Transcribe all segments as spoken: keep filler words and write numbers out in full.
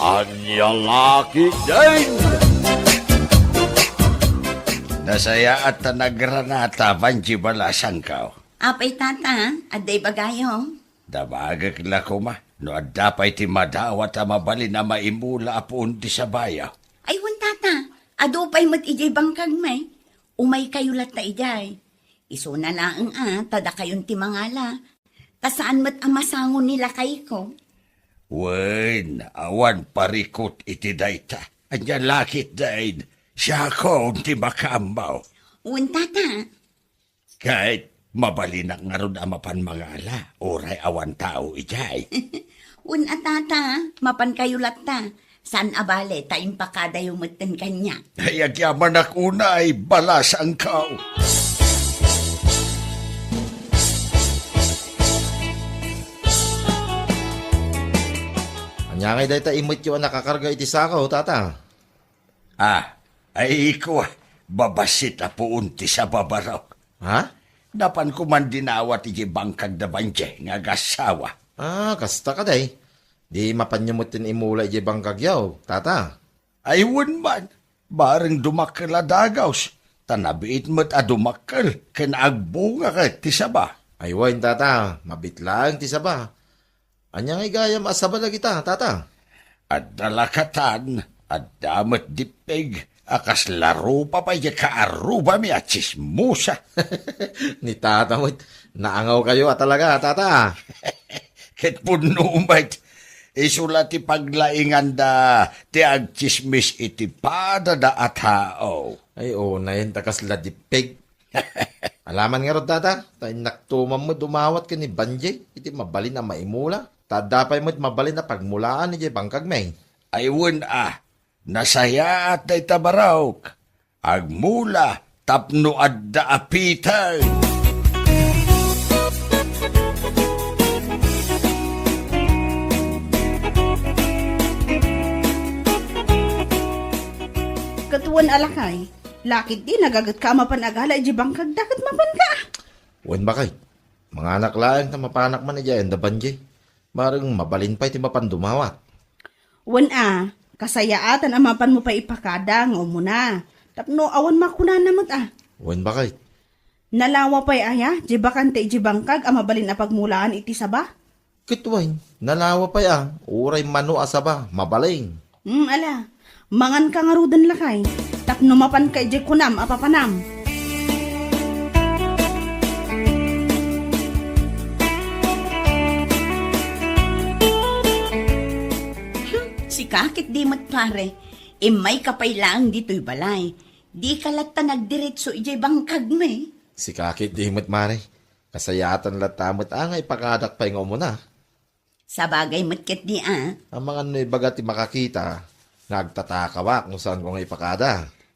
Ania la ketdin? Nasayaat ta nagranata, Banji, balasangko. Apay, tata, adda ibagayo? Damagek la koma no adda pay ti madawat a mabalin a maimula a puon ti sabayo. Ay, wen, tata, adu pay met idiay bangkagmi. Umaykayo latta idiay. Isuna laeng a ta dakayon ti mangala. Ta saan met a masango ni lakayko. Wen, awan parikut iti dayta. Ania la ketdin, siakon ti makaammo. Wen, tata. Ket mabalinak ngarud a mapan mangala, uray awan tao idiay. Wen a, tata, mapankayo latta. Saan a bale ta impakadayo metten kaniak. Ay, agyamanak unay, balasangko. Ania ngay dayta imetyo a nakakarga iti sako, tata? Ah, ay, kua, babassit a puon ti saba, barok. Ha? Napanko man dinawat idiay bangkag da Banji nga agassawa. Ah, kasta kadi. Di mapanyo metten imula idiay bangkagyo, tata? Ay, wen man, bareng dumakkel a dagaws, ta nabiit met a dumakkel ken agbunga ket ti saba. Ay, wen, tata, mabiit laeng ti saba. Ania ngay gayam a saba dagita, tata? Adda lakatan, adda met dippeg, a kasla rupa pay diay kaarrubami a tsismosa. Ni tata met, naangawkayo a talaga, tata. Ket punno met, isu la ti paglainganda ti agtsismis iti padada a tao. Ay, unayen ta kasla dippeg. Alaman ngarud, tata, ta innakto man met dumawat ken ni Banji iti mabalin a maimula. Ta adda pay met mabalin a pagmulaan idiay bangkagmi. Ay, wen a, nasayaat dayta, barok. Agmula tapno adda apiten. Ket wen a lakay, lakit di nagagetka a mapan agala idiay bangkagda ket mapanka. Wen, bakay. Manganak laeng ta mapanak man idiay ayan da Banji. Bareng mabalin pay ti mapan dumawat. Wen a, kasayaatan a mapanmo pay ipakada nga umuna. Tapno awan makunana met a. Wen, bakay. Nalawa pay aya, diay bakante idiay bangkag a mabalin a pagmulaan iti saba? Ket wen, nalawa pay a, uray mano a saba, mabalin. Hmm, ala, manganka ngaruden lakay, tapno mapanka idiay kunam a papanam. Hmm, sika ket di met, pare, immayka pay laeng ditoy balay. Dika latta nagdiretso idiay bangkagmi. Sika ket di met, mare. Kasayaatan latta met a nga ipakadak pay nga umuna. Sabagay met ketdi a. Amangan no ibaga ti makakita nga agtatakawak no saanko nga ipakada.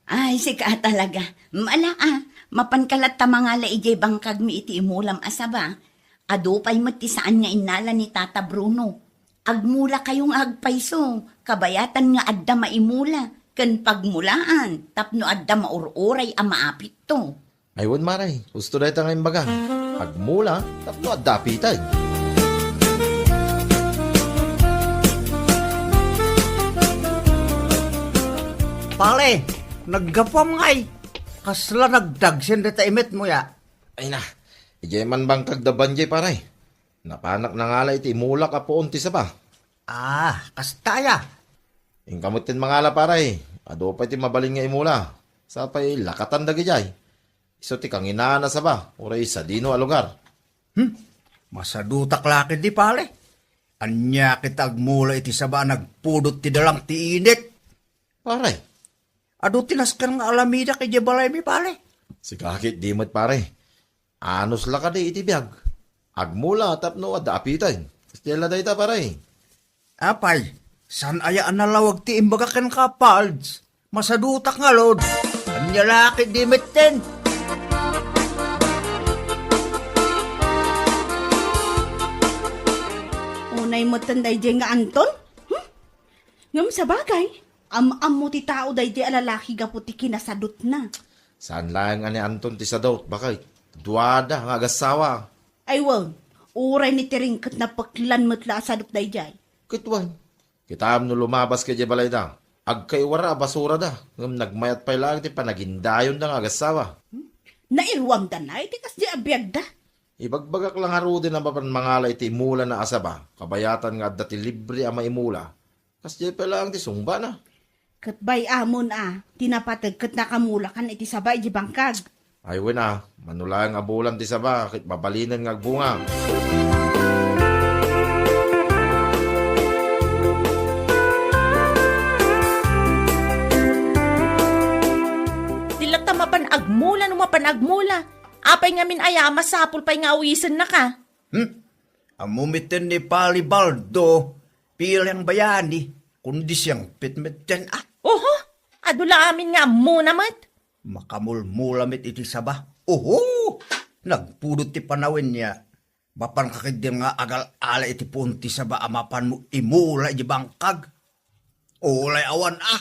Ay, sika a talaga. Mala a, mapanka latta mangala idiay bangkagmi iti imulam a saba. Adu pay met ti saan nga innala ni Tata Bruno. Agmulakayo nga agpayso, kabayatan nga adda maimula ken pagmulaan tapno adda maur-uray a maapitto. Ay wen, mare, husto dayta nga imbaga. Agmula tapno adda apiten. Pare, naggapuam ngay. Kasla nagdagsen dayta imetmo ya? Ay na, idiay man bangkag da Banji, pare. Napanak nangala iti imulak a puon ti saba. Ah, kasta aya? Inka metten mangala, pare. Adu pay ti mabalin nga imula. Sapay lakatan dagidiay. Isu ti kanginaan a saba, uray sadino a lugar. Hmm, masadutak la ketdi, pare. Ania ket agmula iti saba a nagpudot ti dalam ti init? Pare. Adu ti nasken nga alamidak idiay balaymi, pare. Sika ket di met, pare. Anus la kadi iti biag. Agmula tapno adda apiten. Kasta la dayta, pare. Apay, saan aya a nalawag ti imbaga kenka, Pards? Masadutak ngarud. Ania la ketdi metten? Unay metten daydiay nga Anton? Hmm? Ngem sabagay, am-ammo ti tao daydiay a lalaki gapu ti kinasadutna. Saan laeng a ni Anton ti sadut, baket duada nga agassawa. Ay wen, uray ni Tiring ket napeklan met la a sadut daydiay. Ket wen, Kitam no lumabas ka idiay balayda, agkaiwara a basurada, ngem nagmayat pay laeng ti panagindayonda nga agassawa. Nairuamda na iti kasdi a biagda. Ibagbagak la ngaruden a mapan mangala iti imulana a saba, kabayatan nga adda ti libre a maimula. Kasdiay pay laeng ti sungbana. Ket bay-amon a, ti napateg ket nakamulakan iti saba iti bangkag. Ay wen a, mano laeng a bulan ti saba ket mabalinen nga agbunga. Di latta mapan agmula no mapan agmula. Apay ngamin aya a masapul pay nga awisennaka? Hmm? Ammo metten ni Palibaldo, pila nga bayani, kundi siangpet metten a. Oho, adu la amin nga ammona met. Makamulmula met iti saba. Oho! Nagpudot ti panawen niya. Mapanka ketdin nga agal-ala iti puon ti saba a mapanmo imula iti bangkag. Ulay awan a.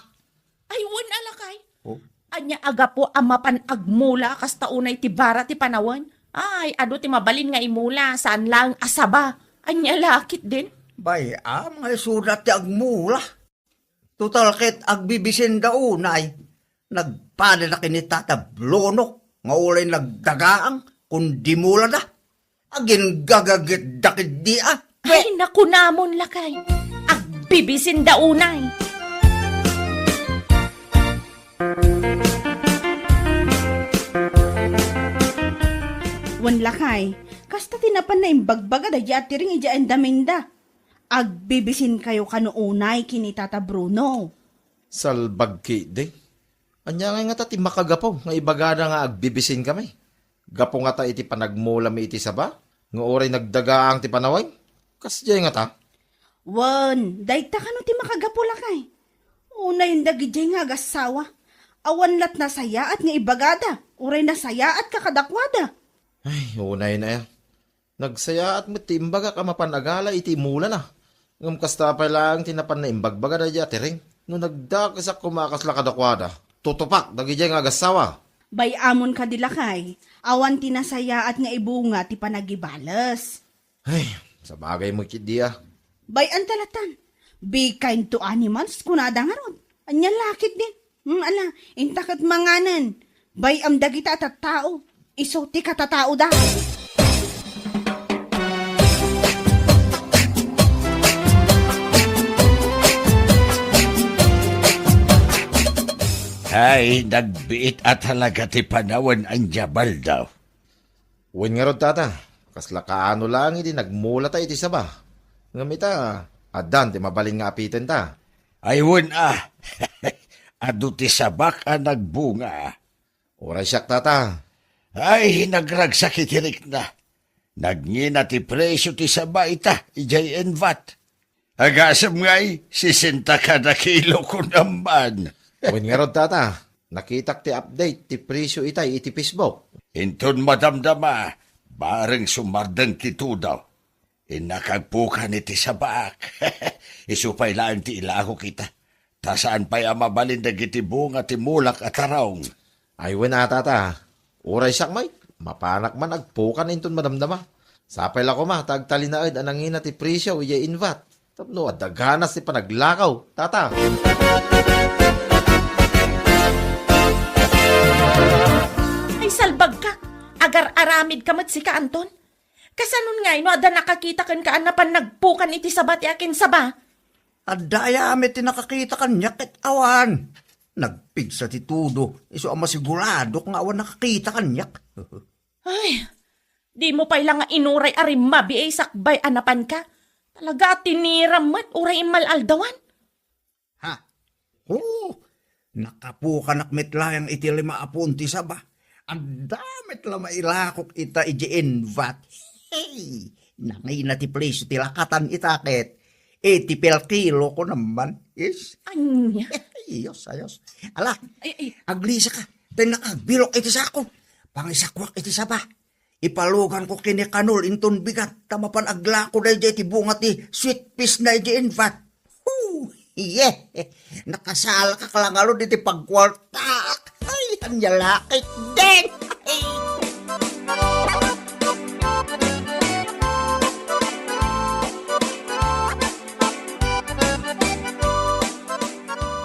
Ay, wen a lakay. Oh? Ania a gapu a mapan agmula a kasta unay ti bara ti panawen? Ay, adu ti mabalin nga imula, saan laeng a saba. Ania la ketdin? Bay-am nga isuda ti agmula. Total ket agbibisinda unay. Nagpadada ken ni Tata Bruno nga ulay nagdagaang kundi mulada. Aginggagagetda ketdi a. Ay, nakunamon lakay. Agbibisinda unay. Wen lakay, kasta ti napan naimbagbaga daydi a tiring idiay andamenda. Agbibisinkayo kano unay ken ni Tata Bruno. Salbag ketdi. Ania ngay ngata ti makagapu nga ibagada nga agbibisinkami? Gapu ngata iti panagmulami iti saba nga uray nagdagaang ti panawen? Kasdiay ngata? Wen, dayta kano ti makagapu lakay? Unayen dagidiay nga agassawa. Awan lat nasayaat nga ibagada, uray nasayaatka kadakuada. Ay, unayen aya. Nagsayaat met ti imbagak a mapan agala iti imulana. Ngem kasta pay laeng ti napan naimbagbaga daydi a tiring. No nagdakesak koma a kasla kadakuada, tutupak dagidiay nga agassawa. Bay-amon kadi lakay, awan ti nasayaat nga ibunga ti panagibales. Ay, sabagay met ketdi a. Bay-anta latan. Be kind to animals, kunada ngarud. Ania la ketdin? Hmm, ala, inta ket manganen. Bay-am dagita a tattao. Isu ti katataoda. Ay, nagbiit a talaga ti panawen, ania, Baldo? Wen ngarud, Tata, kasla kaano laeng idi nagmulata iti saba. Ngem ita, addan ti mabalin nga apitenta. Ay, wen a. Adu ti sabak a nagbunga. Uray siak, Tata. Ay, nagragsak iti rikna. Nagngina ti presio ti saba ita, idiay Envat. Agasem ngay, sesenta kada kilo kunam man. Wen ngarud, Tata, nakitak ti update ti presio itay iti Facebook. Inton madamdama, bareng sumardeng ti tudo. Innak agpukan iti sabak. Isu pay laeng ti ilako kita. Ta saan pay a mabalin dagiti bunga ti mulak a tarong. Ay, wen a, Tata. Uray siak met, mapanak man agpukan inton madamdama. Sapay la koma ta agtalinaed a nangina ti presio idiay Envat. Tapno adda ganas ti panaglakaw, Tata. Ay, salbagka! Agar-aramidka met sika, Anton. Kasanon ngay no adda nakakita kenka a napan nagpukan iti saba ti akinsaba? Adda aya met ti nakakita kaniak ket awan. Nagpigsa ti tudo, isu a masiguradok nga awan nakakita kaniak. Ay, dimo pay la nga inuray a rimmabiay sakbay a napanka. Talaga a tiniram met uray immal-aldawan. Ha? Oo, nakapukanak met laeng iti lima a puon ti saba. Adda met la mailakok ita idiay Envat. Hey! Nangina ti presio ti lakatan ita ket iti per kilo ko naman. Yes. Ania? Ayos, ayos. Ala, ay, ay. Aglisaka. Tay nakagbilok iti sako. Pangisakuak iti saba. Ipaluganko ken ni Kanol inton bigat ta mapan aglako daydiay ti bunga ti sweet peas na idiay Envat. Hoo! Yeah! Nakasalakak la ngarud iti pagkuartaak. Ay, ania la ketdin! Ay!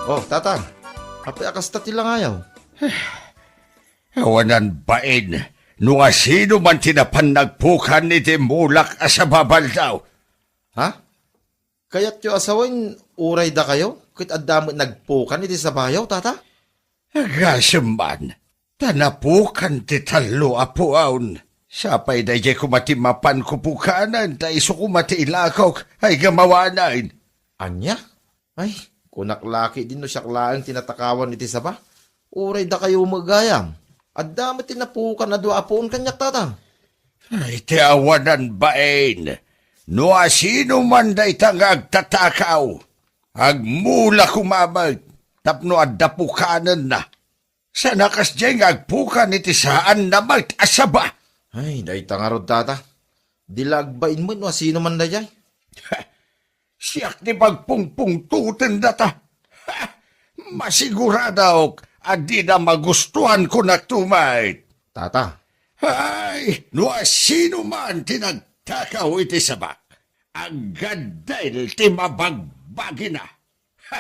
Oh, tata. Apay a kasta ti langayaw? Awanan bain no asino man ti napan nagpukan iti mulak a sababaldaw. Ha? Kayatyo a sawen, uray dakayo, ket adda met nagpukan iti sabayaw, tata? Agasem man, ta napukan ti tallo a puon. Sapay daydiay koma ti mapanko pukanen, ta isu koma ti ilakok, ay gamawanen. Ania? Ay, kunak la ketdin no siak laeng ti natakawan iti saba. Uray dakayo met gayam. Adda met ti napukan a dua a puon kaniak, tata. Ay, ti awanan bain. No asino man dayta nga agtatakaw, agmula koma met tapno adda pukanenna. Sana kasdiay nga agpukan iti saanna met a saba. Ay, dayta ngarud, tata. Di la agbain met no asino man daydiay. Siak ti pagpungpungtoten data. Ha! Masiguradok a dida magustuan, kunak met. Tata. Ay, no asino man ti nagtakaw iti sabak, aggaddil ti mabagbagina. Ha!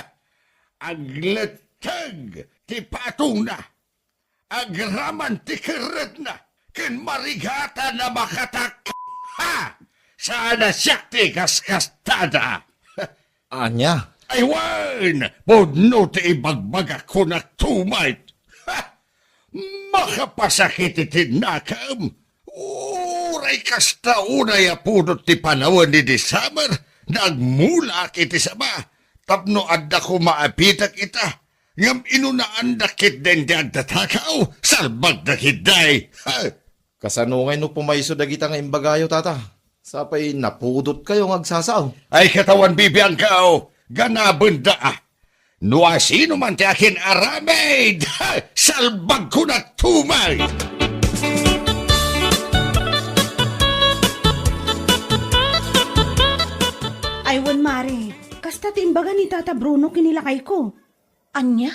Agletteg ti patongna. Agraman ti kerretna ken marigatana a makatak-, ha! Saan a siak ti kaskastada. Ania? Ay wen, pudno ti ibagbagak, kunak met. Ha! Makapasakit iti nakem. Uray kasta unay a pudot ti panawen idi Summer, nagmulaak iti saba, tapno adda koma a bitek ita. Ngem inunaandak ketdi ti agtatakaw, salbagda ketdi. Ha! Kasano ngay no pumayso dagita nga imbagayo, tata? Sapay napudotkayo nga agsasao. Ay, katawan, bibiangkaw, ganabenda a. No asino man ti akin-aramid, ha! Salbagko na tumay! Ay, wen, Mare, kasta ti imbaga ni Tata Bruno ken ni lakayko. Ania?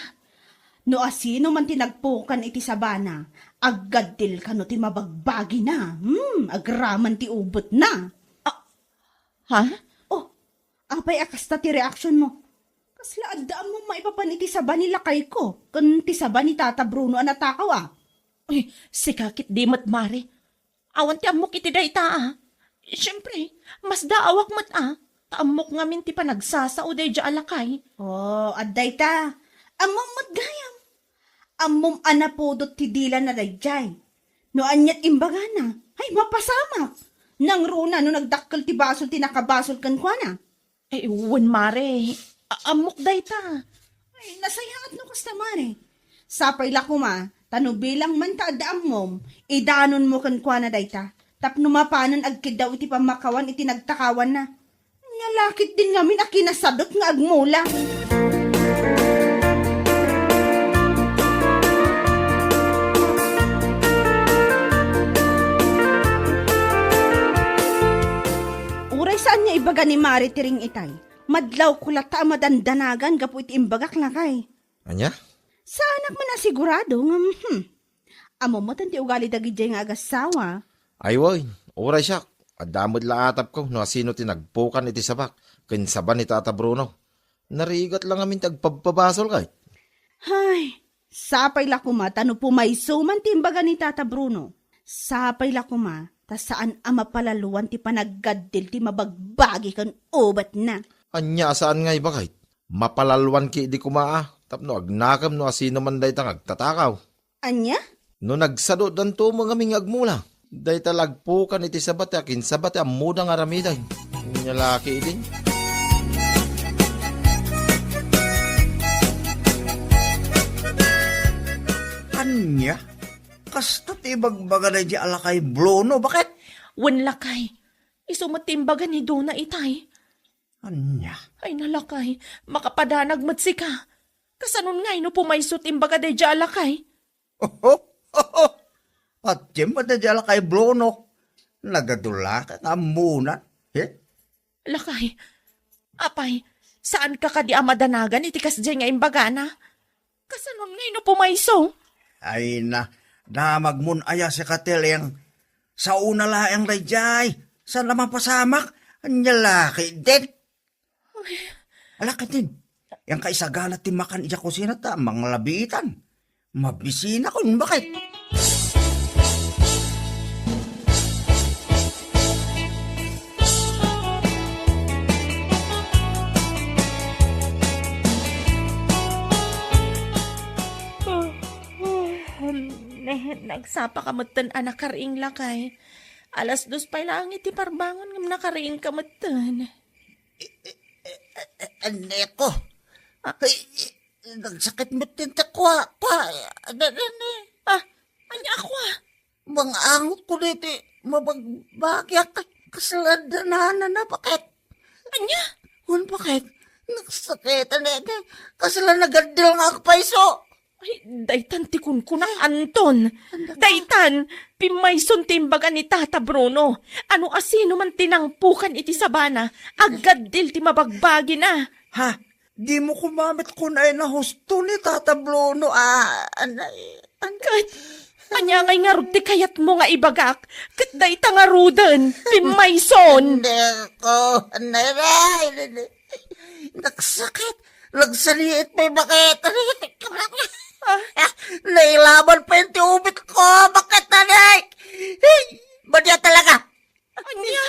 No asino man ti nagpukan iti sabana, aggaddil kano ti mabagbagina. Hmm, agraman ti ubetna. Ah, ha? Oh, apay a kasta ti reaksionmo? Kasla adda ammom maipapan iti saba ni lakayko ken ti saba ni Tata Bruno a natakaw a? Ay, sika ketdi met, Mare. Awan ti ammok iti dayta a. Siempre, masdaawak met a. Ta ammok ngamin ti panagsasao daydiay a lakay. Oh, adda ita. Ammom met gayam. Ammom a napudot ti dilana daydiay. No aniat imbagana, ay, mapasamak. Nangruna no nagdakkel ti basol ti nakabasol kenkuana. Ay, wen, Mare. A-, ammok dayta. Ay, nasayaat no kasta, Mare. Sapay la koma, ta no bilang man ta adda ammom, idanonmo kenkuana dayta, tapno mapanen agkiddaw iti pammakawan iti nagtakawanna. Ania la ketdin ngamin a kinasadot nga agmula. Uray saan nga ibaga ni Mare ti ring itay, madlawko latta a madandanagan gapu iti imbagak, lakay. Ania? Saanak man a sigurado ngem, hmm. Ammom met ti ugali dagidiay nga agassawa. Ay, wen, uray siak. Adda met la atapko no asino ti nagpukan iti sabak ken saba ni Tata Bruno. Narigat la ngamin ti agpabpabasol kay. Hay, sapay la koma ta no pumayso man ti imbaga ni Tata Bruno. Sapay la koma ta saan a mapalaloan ti panaggaddil ti mabagbagi ken ubetna. Ania a saan nga ibaga? Mapalaloan ketdi koma a, tapno agnakem no asino man dayta nga agtatakaw. Ania? No nagsadodanto met ngamin nga agmula, dayta la agpukan iti saba ti akinsaba ti ammoda nga aramiden. Ania la ketdin? Ania? Kasta ti ibagbaga daydiay a lakay Bruno, baket? Wen, lakay. Isu met ti imbaga ni Dona itay. Ania? Ay, nalakay, makapadanag met sika. Kasanon ngay no pumayso ti imbaga daydiay a lakay? Oho, oho. Patiem met daydiay a lakay Bruno. Nagadulak nga ammonan. He? Lakay, apay, saanka kadi a madanagan iti kasdiay nga imbagana? Kasanon ngay no pumayso? Ay na, damagmon aya sika, Teleng? Saona laeng daydiay. Saan a mapasamak? Ania la ketdin? Ay. Ala ketdin. Yan ka isagana ti makan idiay kusina ta manglabiitan. Mabisina kun bakit. Ne, nagsapa ka metten a nakariing lakay. Alas dos pay laeng iti parbangon ngem nakariing ka metten. Aneko. Ah. Ay, nagsakit met ti kua, kua, ano, ano, eh. Ah, ania a kua? Mangangot ko diti, mabagbagi ak, kasla danana na, bakit? Ania? Wen, bakit? Nagsakit, ano, ano, kasla nagaddil nga agpayso. Ay, daytan ti kunkuna, Anton. Daytan, pimmayson ti imbaga ni Tata Bruno. Ano a sino man ti nangpukan iti sabana, aggaddil ti mabagbagina. Ha? Dimo koma met kun ay nahusto ni Tata Bruno, ah, anay, anay. Ket, ania ngay ngarud ti kayatmo nga ibagak? Ket dayta ngaruden, pimmayson. Nako, anay, anay, anay. Nagsakit. Nagsaliit pay bakit. Ah. Nailaban pa ti ubit ko. Bakit, anak? Hey, badia talaga. Ania?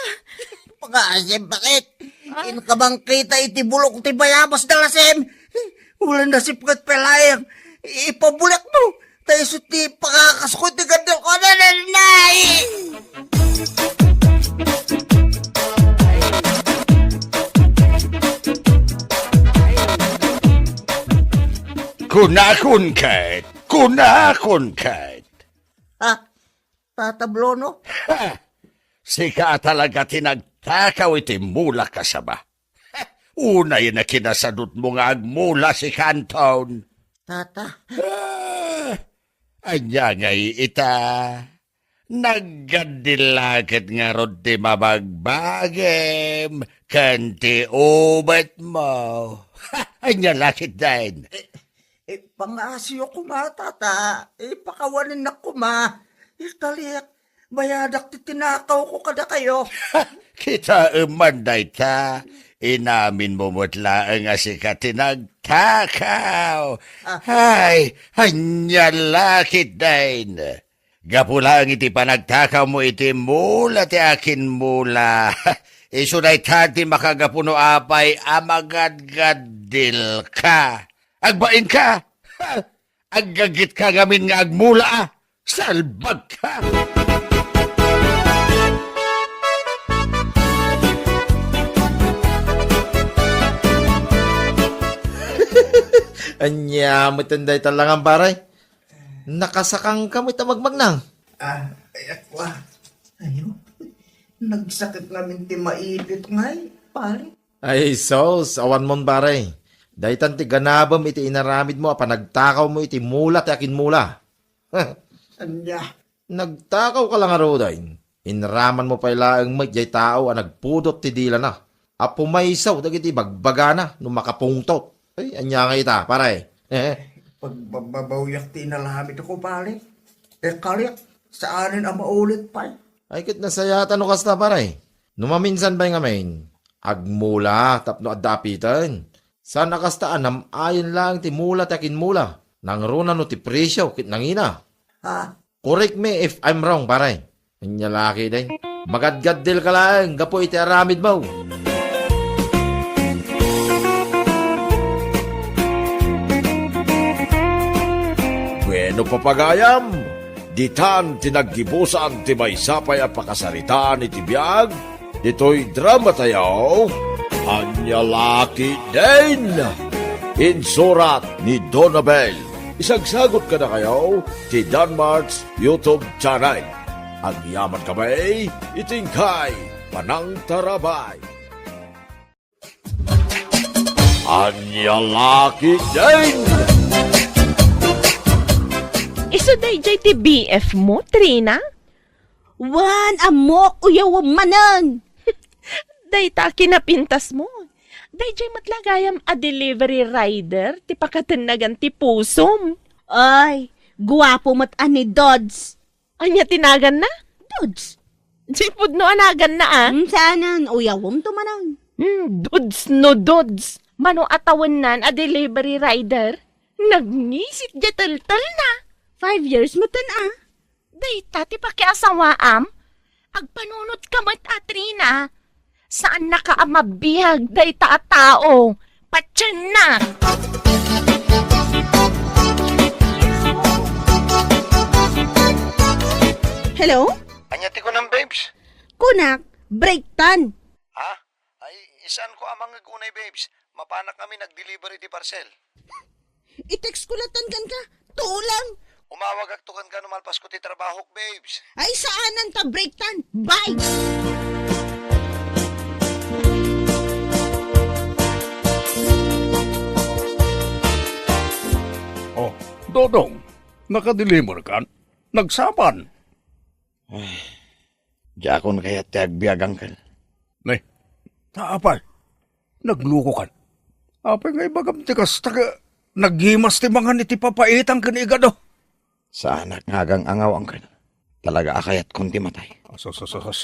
Pagaasim, bakit? Ah. Inka bang kita iti bulok ti bayabas da lasem? Ulan da sipkat pay laeng. Ipabulak mo. Ta isu ti pangakasko ti gandal ko. Nananay! Kunakon ket, kunakon ket. Ha? Tata Bruno? Ha! Sika a talaga ti nagtakaw iti mula kasaba. Ha! Unay na kinasadutmo nga agmula si Kanton. Tata? Ah! Ania ngay ita? Naggaddil la ket ngarud ti mabagbagem ken ti ubetmo. Ha! Ania la ketdin? Eh, eh, pangasiyo koma, tata. Eh, pakawaninnak koma. Ikalik, bayadak ti tinakaw ko kadakayo. Kitaem man dayta. Inaminmo met laeng a sika ti nagtakaw. Ah. Ay, ania la ketdin? Gapu laeng iti panagtakawmo iti mula ti akinmula. Isu dayta ti makagapu no apay a magadgaddilka. Agbainka! Ha! Aggaggitka ngamin nga agmula, a! Salbagka! Ania met dayta langan, pare? Nakasakangka met a magmagnang? Ah, ay, ako, ah. Ayo. Nagsakit ngamin ti maipit ngay, pare. Ay, sus, awan mon, pare. Daytan ti ganabem iti inaramidmo a panagtakawmo iti mula ti akinmula. Ania? Nagtakawka la ngaruden. Inramanmo pay laeng met jay tao a nagpudot ti dilana, a pumayso dagiti bagbagana no makapungtot. Ay, ania nga ita, pare? Pagbababawyak ti inaramidko, pare. Ikalik, saanen a maulit pay. Ay, ket nasayaat no kasta, pare. No maminsan pay ngamin, agmula tapno adda apiten. Saan a kasta a nam-ayen laeng ti mula ti akinmula. Nangruna no ti presio ket nangina. Ha? Correct me if I'm wrong, pare. Ania la ketdin? Magadgaddilka laeng gapu iti aramidmo. Bueno, papagayam, ditan ti naggibusan ti maysa pay a pakasaritaan iti biag ditoy dramatayo, Ania la ketdin? Insurat ni Donabel. Isagsagut kadakayo ti Danmart's YouTube channel. Agyaman kami iti inkay panangtarabay. Ania la ketdin? Isu dayjay ti B F mo, Trina? Wen, ammok, uyawem manen. Dayta a kinapintasmo. Dayjay met la gayam a delivery rider ti pakatennagan ti pusom. Ay, guapo met a ni Dods. Ania ti naganna? Dods. Di pudno a naganna, a? Mm, saanen, uyawemto manen. Mm, Dods no Dods. Mano a tawennan a delivery rider? Nagngisit diay teltelna. Five years metten a. Dayta ti pakiasawaam? Agpanunotka met a, Trina. Saannaka a mabiag dayta a tao. Patienna! Hello? Ania ti kunam, babes? Kunak, breaktan. Ha? Ay, saanko a mangngeg unay, babes. Mapanak ngamin ag-deliver iti parcel. I-text ko latta kenka. Tulang. Umawagakto kenka no malpasko ti trabahok, babes. Ay, saanen ta breaktan. Bye! Oh, Dodong, naka-deliver kan? Nagsapan? Ay, diakon kayat ti agbiag, Uncle. Ne, apay, naglukokan. Apay nga ibagam ti kasta, nga naggimas ti mangan iti papaitan ken igado? Saanak nga agang-angaw, Uncle. Talaga a kayatkon ti matay. Asus, asus, asus.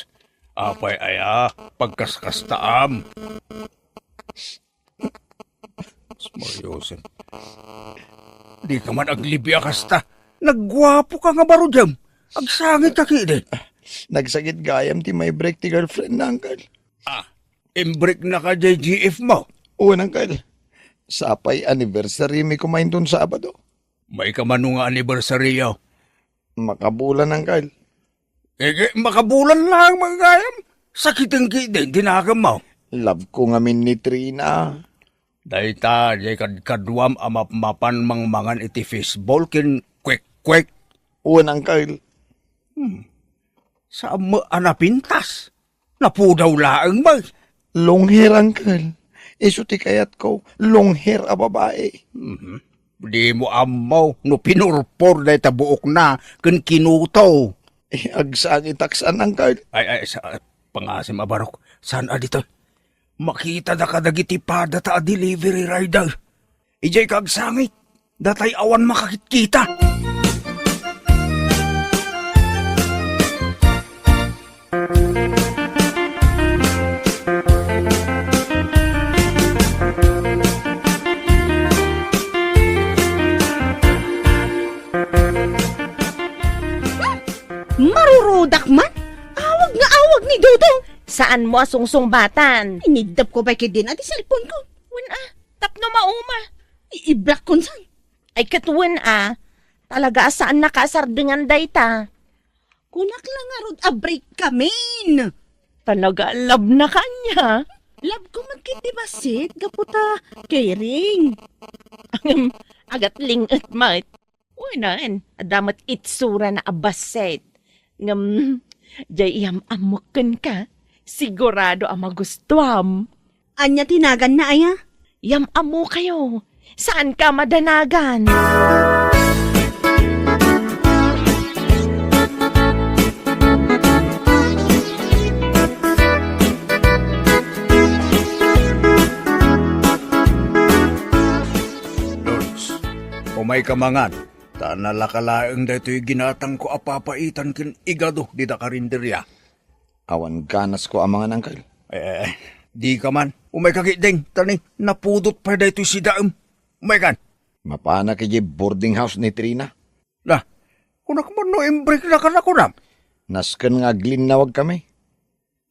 Apay aya, pagkaskastaam. Mariusen. Dika man aglibbi a kasta. Nagguapoka nga baro diam. Agsangitka ketdi. Nagsakit gayam ti maibreak ti girlfriend na, Uncle. Ah, imbreaknaka diay G F mo? Wen, Uncle. Sapay anniversary mi koma inton Sabado. Maika mano nga anniversary yo? Makabulan, Uncle. Ket makabulan laeng gayam. Sakiten ketdi ti nakemmo. Love ko ngamin ni Trina. Dayta, diay kadkaduam a mapmapan mangmangan iti fishball ken kwek-kwek. Wen, Uncle. Hmm. Saan met a napintas? Napudaw laeng met. Long hair, Uncle. Isu ti kayatko, long hair a babai. Mhm. Dimo ammo no pinurpor dayta buokna ken kinuto. Eh, agsangitak saan, Uncle. Ay, ay, sa, pangasim a barok. Saan a ditoy? Makitadaka dagiti padata a delivery rider. Idiay ka agsangit. Datay awan makakitkita. Marurudak man? Awag nga awag ni Dodong. Saanmo a sungsungbatan? Iniddep ko pay ketdin a ti cellphone ko. Wen a, tapno mauma. I-block kon san. Ay, ket wen a, talaga a saannaka a sardengan dayta. Kunak la ngarud a break kamin. Talaga a love na kaniak. Love ko met ketdi bassit, gapu ta caring. Ngem, agatling-et met. Wen a, adda met itsurana a bassit. Ngem, diay iyam-ammok kenka, sigurado a magustuam. Ania ti naganna aya? Iyam-ammokayo, saanka a madanagan. Lods, umayka mangan. Ta nalaka laeng daytoy ginatangko a papaitan ken igado dita karinderia. Awan ganasko a mangan, Uncle. Eh, eh, eh, dika man. Umayka ketdin, ta ni, napudot pay daytoy sidaem. Umaykan. Mapanak idiay boarding house ni Trina. Na, kunak man no imbreaknaka a kunam. Nasken nga aglinnawagkami.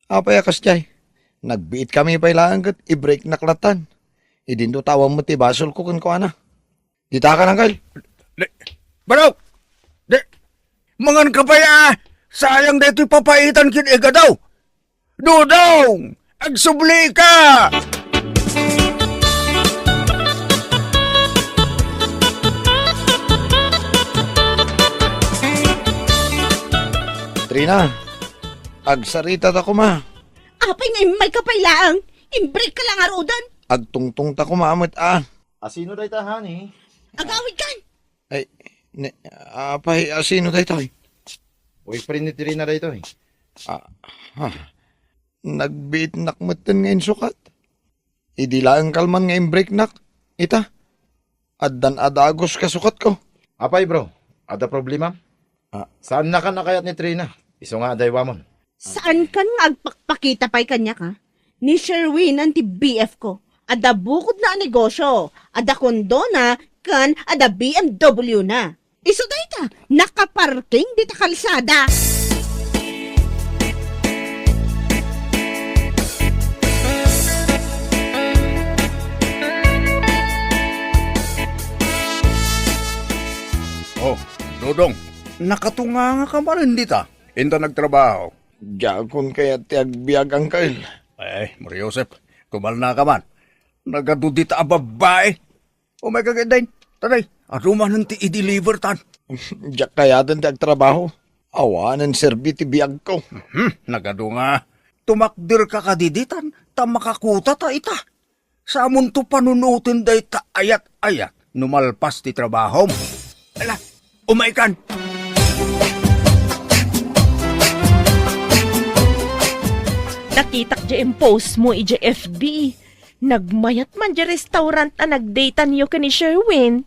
Apay a kasdiay? Nagbiitkami pay laeng ket ibreaknak lattan. Idinto ta awan met ti basolko kenkuana. Ditakan, Uncle. Di, Barok! Di, manganka pay a sayang daytoy papaitan ken igado. Dodong! Agsublika! Trina, agsaritada koma. Apay nga immayka pay laeng? Imbreakka la ngaruden. Agtungtongta koma met a. Asino dayta, honey? Agawidkan. Ay, ne, apay, asino daytoy? Boyfriend ni Trina daytoy. Ah, ah. Nagbiitnak metten nga insukat. Idi laeng kalman nga imbreaknak, ita, addan a dagus kasukatko. Apay, bro, adda problema? Ah. Saannakan a kayat ni Trina, isu nga adaywamon. Saankan nga agpakpakita pay kaniak, a? Ni Sherwin ti B F ko. Adda bukodna a negosyo, adda kondona, ken adda B M W na. Isu dayta, nakaparking dita kalsada. Oh, Dodong, nakatunganga ka manen dita. Inta nagtrabaho. Diakon kayat ti agbiag, Uncle. Eh, Maria Joseph, kumalna ka man. Nagadu dita a babbai. Umay ka, Dain. Taday, adu manen ti i-deliver tan. Diak kayaten ti agtrabaho. Awanen serbi ti biagko. Hmm, nagadu nga. Tumakder ka kadi ditan, ta makakuta ta ita. Samonto panunoten dayta ayat-ayat no malpas ti trabahom. Ala, umay kan. Nakitak di post mo iti F B. Nagmayat man di restaurant a nagdateanyo ken ni Sherwin.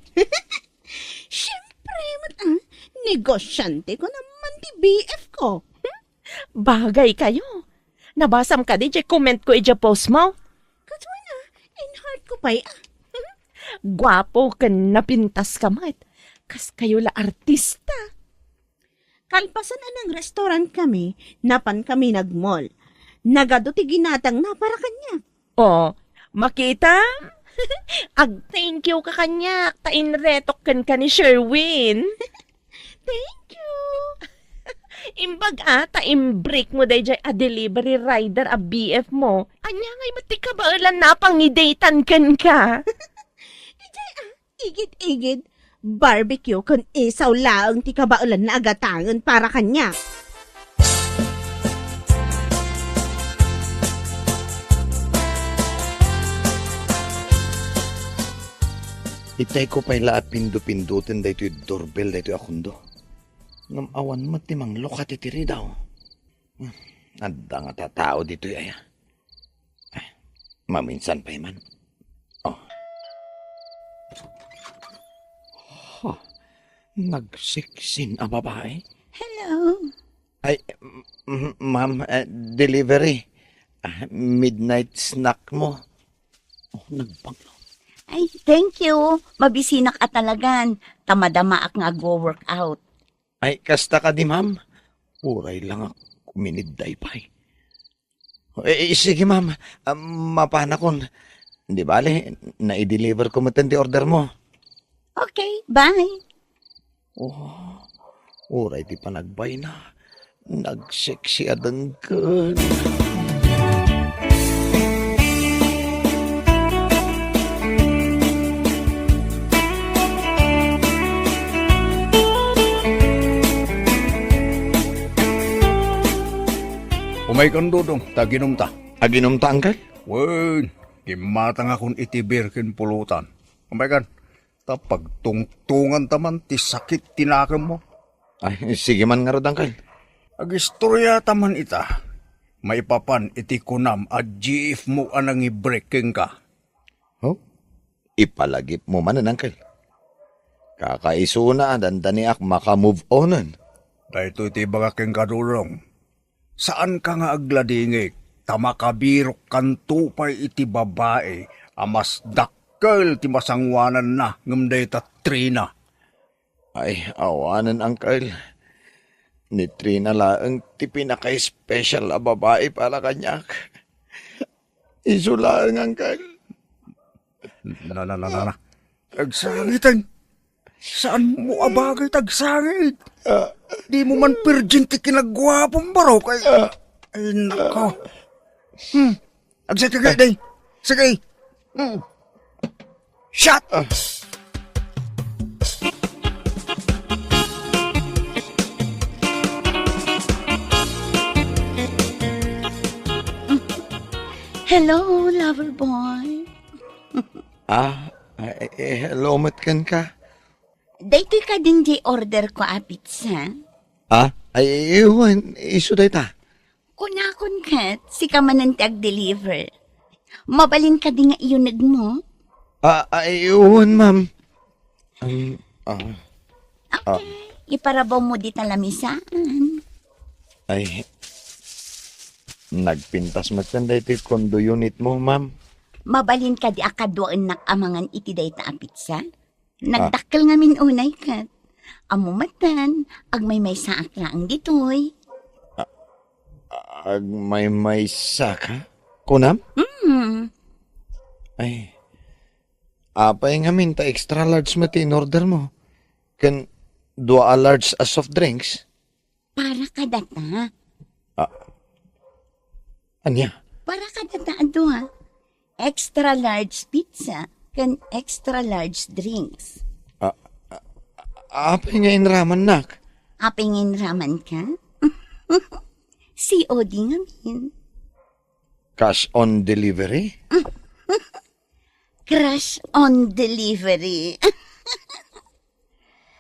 Siyempre, met, ah, negosyante ko naman ti B F ko. Bagay kayo. Nabasam kadi diay comment ko idiay post mo? Kaduana, in-heart ko pay, ah. Guapo ken napintas ka met. Kas kayo la artista. Kalpasan a nang-restaurant kami, napan kami nag-mall. Nagadu ti ginatangna para kaniak. Oh, makita? Ag-thank you ka kaniak, ta inretok kenka ni Sherwin. Thank you. Imbag a, ta imbreak mo daydiay a delivery rider a B F mo. Ania ngay met ti kabaelanna a pangidatean kenka? Idiay a, igid-igid, barbecue ken isaw laeng ti kabaelanna a gatangen para kaniak. Itay ko pay la a pindo-pindoten daytoy doorbell daytoy a kondo. Ngem awan met ti manglukat iti ridaw. Hmm, adda ngata tao ditoy aya. Eh, maminsan pay man. Oh. Huh, nagseksin a babae? Hello. Ay, m-, m-, ma'am, eh, delivery. Ah, midnight snack mo. Oh, nagbanglo. Ay, thank you. Mabisinak a talagan. Ta madamaak nga agwo-workout. Ay, kasta kadi, ma'am? Uray la nga kuminidday pay. Eh, eh, sige, ma'am. Ah, mapanakon. Di bale, nai-deliver ko metten ti order mo. Okay, bye. Oh, uray ti panagbayna. Nagseksi a denggen. Umay kan, Dodong, ta aginumta. Aginumta, Uncle? Wen, gimmatangakon iti beer ken pulutan. Umay kan, ta pagtungtonganta man ti sakit ti nakemmo. Ay, sige man ngarud, Uncle. Agistoryata man ita. Maipapan iti kunam a G F mo a nangibrek kenka. Huh? Ipalagipmo manen, Uncle. Kakaisuna a dandaniak maka-move onen. Daytoy ti ibagak kenka, Dodong. Saanka nga agladingit, ta makabirokkanto pay iti babai a mas dakkel ti masangoananna ngem dayta Trina. Ay, awanen, Uncle. Ni Trina laeng ti pinaka-special a babai para kaniak. Isu laeng, Uncle. Na, na, na, na, na. Agsangiten. Saan mo a bagay ti agsangit? Ah. Di mo man virgin ti kinaguapom, baro, kay, ah, ay, nako. Hmm. Agsakit ka, day. Sige. Hmm. Shot! Ah. Hello, lover boy. Ah, eh, eh, hello met kenka. Daytoy kadin diay order ko a pizza? Ah, ay, wen, isu dayta. Kunakon ket, sika manen ti agdeliver. Mabalin kadi nga iyunegmo? Ah, ay, wen, ma'am. Um, ah, ah. Okay, iparabawmo dita lamisaan. Ay, nagpintas metten daytoy condo unit mo, ma'am. Mabalin kadi a kaduaennak a mangan iti dayta a pizza? Ah. Nagdakkel ngamin unay ket. Ammo metten, agmaymaysaak laeng ditoy. Ah, agmaymaysa ka? Kunam? Mm. Ay, apay ngamin ta extra large met ti in-order mo? Ken dua a large a soft drinks? Para kadata. Ah. Ania? Para kadata a dua. Extra large pizza ken extra large drinks. Ah, ah, apay nga inramannak? Apay nga inramanka? C O D ngamin. Cash on delivery? Crush on delivery.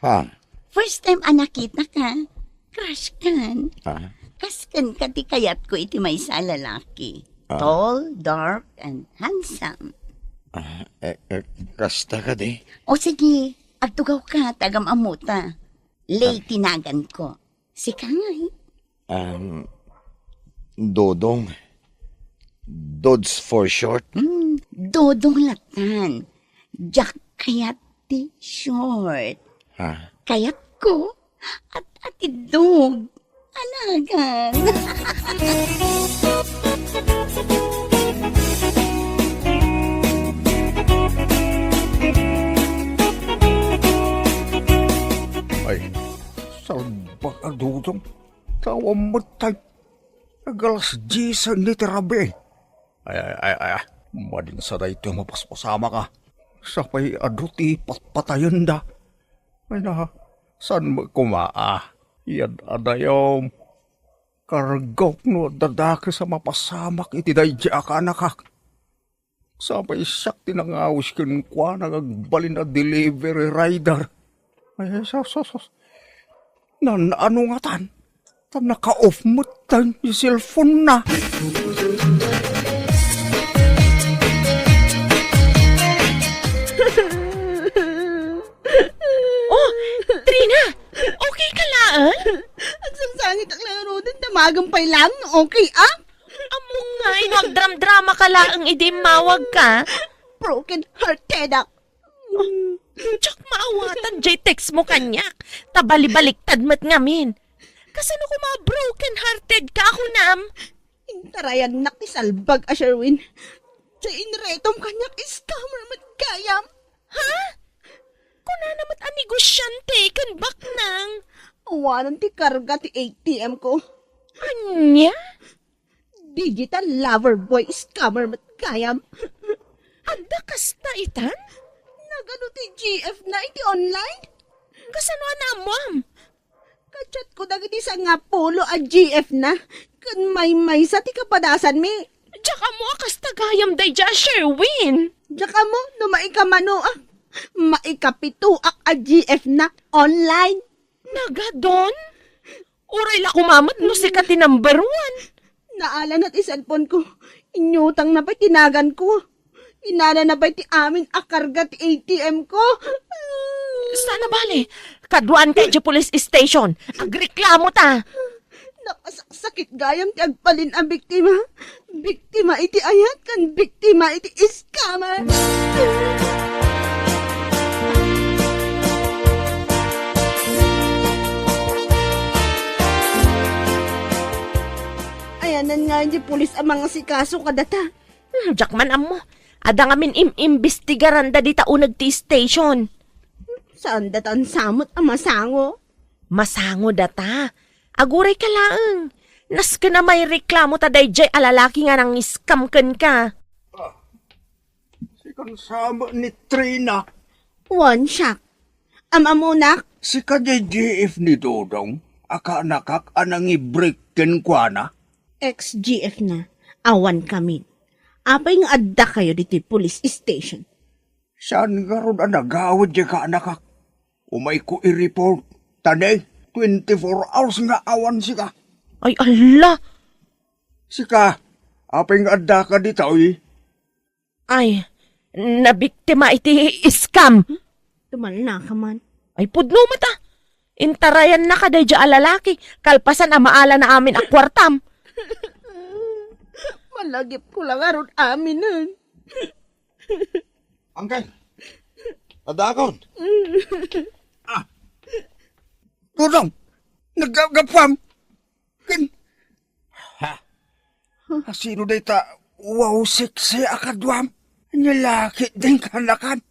Ha? First time a nakitaka, crush kan. Ha? Kas kenka ti kayatko iti maysa a lalaki. Ah. Tall, dark, and handsome. Ah, eh, eh, kasta kadi? O sige, agtugawka, ta agam-ammota. Lay Ah. ti naganko. Sika ngay. Um, Dodong. Dods for short. Hmm, Dodong latan. Diak kayat ti short. Ha? Kayatko, at-atidog. Alagan. Ay, salbag a Dodong. Tawag met tay. Nagalas diyes ni ti rabii. Ay, ay, ay, ay, ay. Madin sa daytoy mapaspasamak a. Sapay adu ti patpatayenda. Ay na, saan met koma a? Yad-adayom. Kargawk no adda dakes a mapasamak iti daydi a kaanakak. Sapay siak ti nangawis kenkuana nga agbalin a delivery rider. Ay, sus, sus, sus. Nan-, ano ngatan? Ta naka-off met tay ti cellphone na. Oh, Trina! Okay ka laeng? Agsangsangitak laeng, Roden. Damagan pay laeng. Okay, ah? Ammo ngay, no agdramdramaka laeng idi immawagka. Broken hearted ak. Diak maawatan jay text mo kaniak. Ta balibaliktad met ngamin. Kasano koma broken hearted ka a kunam? Intarayannak ti salbag a Sherwin. Jay inretom kaniak, scammer met gayam. Ha? Kunana met a negosyante ken baknang. Awanen ti karga ti A T M ko. Ania? Digital lover boy scammer met gayam. Adda kasta itan? Nagadu ti G F na iti online? Kasano a naammuam? Ka-chat ko dagiti sangapulo a G F na, ken maymaysa ti kapadasanmi. Diak ammo a kasta gayam daydiay a Sherwin. Diak ammo no maika mano a, maikapitoak a G F na online. Nagadon? Uray la koma met no sika ti number one. Naala na ti cellphone ko. Inyutang na pay ti nagan ko. Inala na pay ti amin a karga ti A T M ko. Sana bale, kaduan kay ti police station. Agreklamo ta. Nakasaksakit gayam ti agbalin a biktima. Biktima iti ayat ken biktima iti scammer. Ayanan nga ti pulis a mangasikaso kadata. Hmm, diak man ammo. Adda ngamin im-imbestigaranda dita uneg ti station. Saan data sa met a masango? Masango data. Aguray ka laeng. Nasken a maireklamo ta daydiay a lalaki nga nang-scam kenka. Ah, sikan sa met ni Trina. Wen, siak. Am-ammonak? Sika diay G F ni Dodong a kaanakak a nangibrik kenkuana? Ex-G F na. Awan kamin. Apay nga adda kayo ditoy police station? Saan ngarud a nagawid diay kaanakak? Umayko i-report. Ta ne, twenty-four hours nga awan sika. Ay, alla! Sika, apay nga addaka ditoy? Ay, nabiktima iti scam. Tumalna ka man. Ay, pudno met a. Intarayannaka daydiay a lalaki, kalpasan a maala na amin a kuartam. Malagipko la ngarud aminen. Uncle, adakon. Ah. Dodong, naggapuam. Ken, ha? Asino dayta wow sexy a kaduam? Ania la ketdin kaanakan?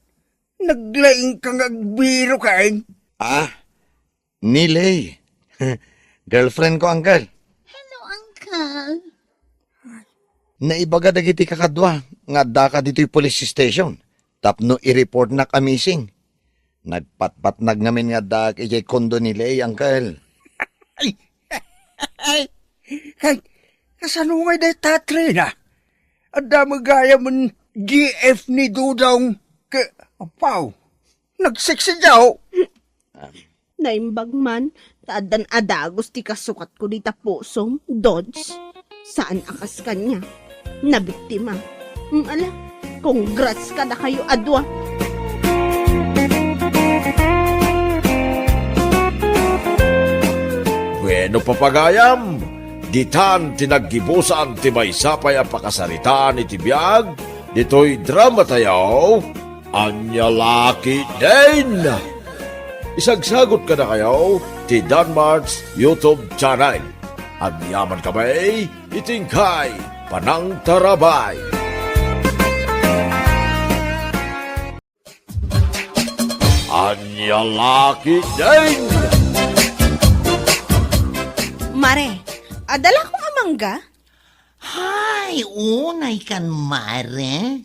Naglaing ka nga agbiro ken? Ah, ni Lay. Girlfriend ko, uncle. Hello, uncle. Naibaga dagiti kakadua nga addaka ditoy police station tapno i-reportnak a missing. Nagpatpatnag ngamin nga addaak idiay kondo ni Lay, uncle. Ay! Ay! Kay, kasano ngay dayta, Trina? Adda met gayam G F ni Dodong ke, apaw, nagseksi daw. Naimbag man, ta addan a dagus ti kasukatko dita pusom, Dods. Saan a kas kania. Nabiktima. Mm, ala, congrats kadakayo a dua. Bueno, papagayam, ditan ti naggibusan ti maysa pay a pakasaritaan iti biag ditoy drama tayo. Ania la ketdin? Isagsagot kadakayo ti Danmart's YouTube channel. Agyamankami iti inkay panangtarabay. Ania la ketdin? Mare, adda la kong a mangga? Hay, unay kan, mare.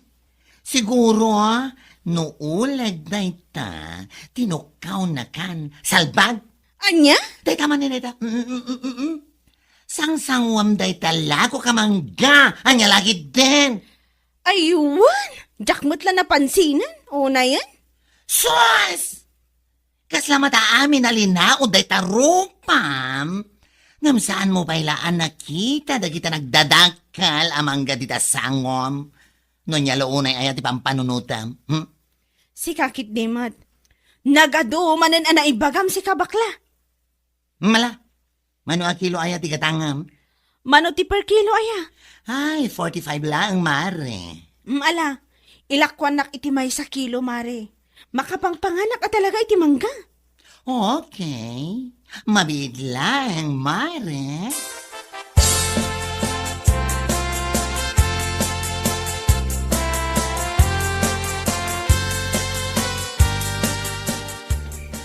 Siguro, ah, no uleg dayta, tinukkaw na kan. Salbag? Ania? Dayta man ni dayta. Mm, mm, mm, mm, mm. Sangsanguam dayta lako ka mangga. Ania la ketdin? Aywan! Diak met la napansinan. Unayen? Sus! Kasla met amin a linaon dayta rupam. Ngem saanmo pay la a nakita dagita nagdadakkel a mangga dita sangom? No ania la unay aya ti pampanunotam? Hmm? Sika ketdi met. Nagadu manen a naibagam sika, bakla. Mala, mano a kilo aya ti gatangam? Mano ti per kilo aya? Ay, forty-five laeng, mare. Mm, ala, ilakuannak iti maysa kilo, mare. Makapangpanganak a talaga iti mangga. Okay. Mabiit laeng, mare.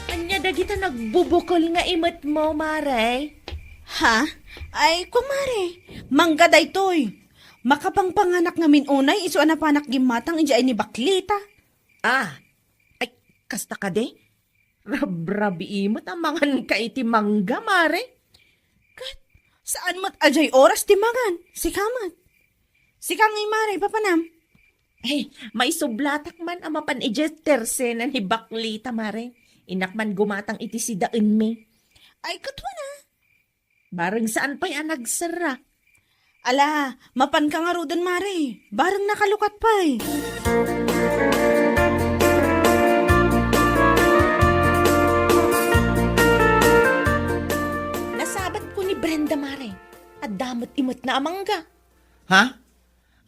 Ania dagita nagbubukol nga imetmo, mare? Ha? Ay, kumare, mangga daytoy. Makapangpanganak ngamin unay isu a napanak gimmatang idiay ni Baklita. Ah, ay, kasta kadi? Rabrabii met a manganka iti mangga, mare. Ket saan met a diay oras ti mangan, sika met. Sika ngay, mare, papanam? Eh, maisublatak man a mapan idiay tersenan ni Baklita, mare. Innak man gumatang iti sidaenmi. Ay, ket wen a. Bareng saan pay a nagserra. Ala, mapanka ngaruden, mare. Bareng nakalukat pay. Nasabatko ni Brenda, mare. Adda met imetna a mangga. Ha?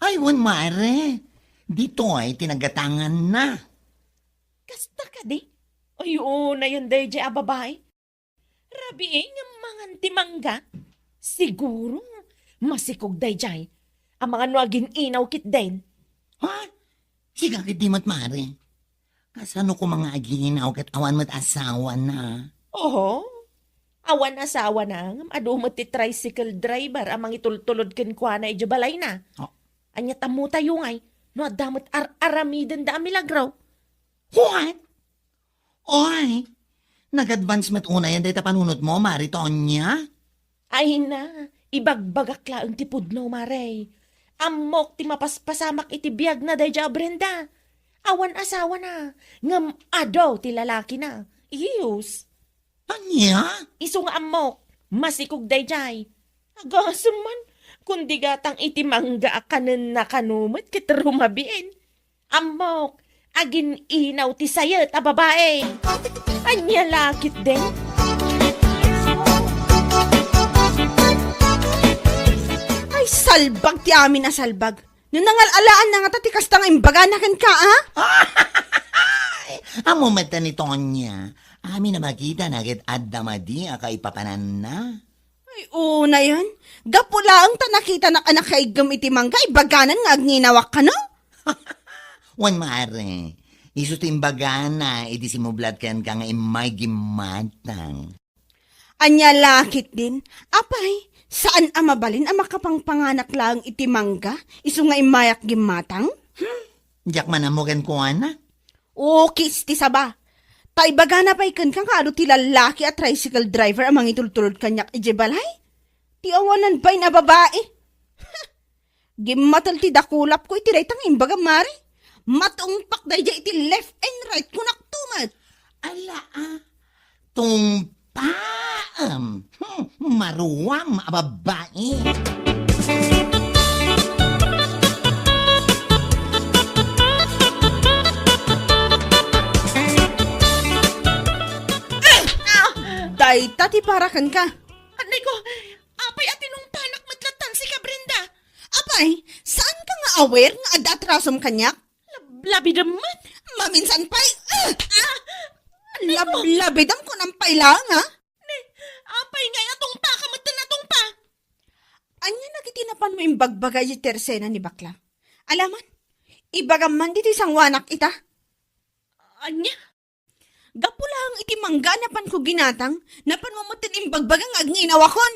Ay, wen, mare. Ditoy ti nagatanganna. Kasta kadi? Ay, unayen daydiay a babai. Rabii nga mangan ti mangga. Siguro, masikog daydiay. Amangan no agin-inaw ketdin. Ha? Sika ketdi met, mare. Kasano koma nga agin-inaw ket awan met asawana? Oho. Awan asawana, ngem adu met ti tricycle driver a mangitultulod kenkuana idiay balayna. Oh. Ania tammo tayo ngay, no adda met ar-aramidenda a milagro? What? Oy, nag-advance met unayen dayta panunotmo, Mare Tonya? Ay na, ibagbagak laeng ti pudno, Mare. Ammok ti mapaspasamak iti biagna daydiay a Brenda. Awan asawana, ngem adu ti lalakina. Iyus. Ania? Isu nga ammok, masikog daydiay. Agasem man, kundi gatang iti mangga a kanenna kano met ket rumabiin. Ammok, agin-inaw ti sayet a babai. Ania la ketdin? Ay, salbag ti amin a salbag. No nangal-alaanna ngata ti kasta nga imbagana kenka, a? Ammo met ni Tonya. Amin a makitana ket adda madi a kaipapananna. Ay, unayen. Gapu laeng ta nakitanak a nakaiggem iti mangga, ibaganan nga agninawak kano? Wen, mare, isu ti imbagana iti simublat kenka nga immay gimmatang. Ania la ketdin? Apay, saan a mabalin a makapangpanganak laeng iti mangga, isu nga immayak gimmatang? Hmm, diak man ammo kenkuana. Ukis ti saba. Ta ibagana pay kenka nga adu ti lallaki a tricycle driver a mangitultulod kaniak idiay balay? Ti awanan bain a babai. Gimmatel ti dakulapko iti dayta nga imbagam, mare. Matungpak daydiay iti left and right, kunakto met. Ala, a, tungpaem. Hmm, maruam a babai. Ah! Dayta ti para kenka. Anay ko, apay a tinungpanak met lattan sika, Brenda? Apay, saan ka nga aware nga adda atrasom kaniak? Lab-, labidem met. Maminsan pay, ah! Ah! Lab-, labidem ko nang pay laeng, ha? Ne, apay ngay a tungpa ka met ken natungpa? Ania dagiti napanmo imbagbaga iti tersena ni bakla? Alaman, ibagam man ditoy sangoanak ita. Ania? Gapu laeng iti mangga a napanko ginatang, napanmo met imbagbaga nga agninawakon.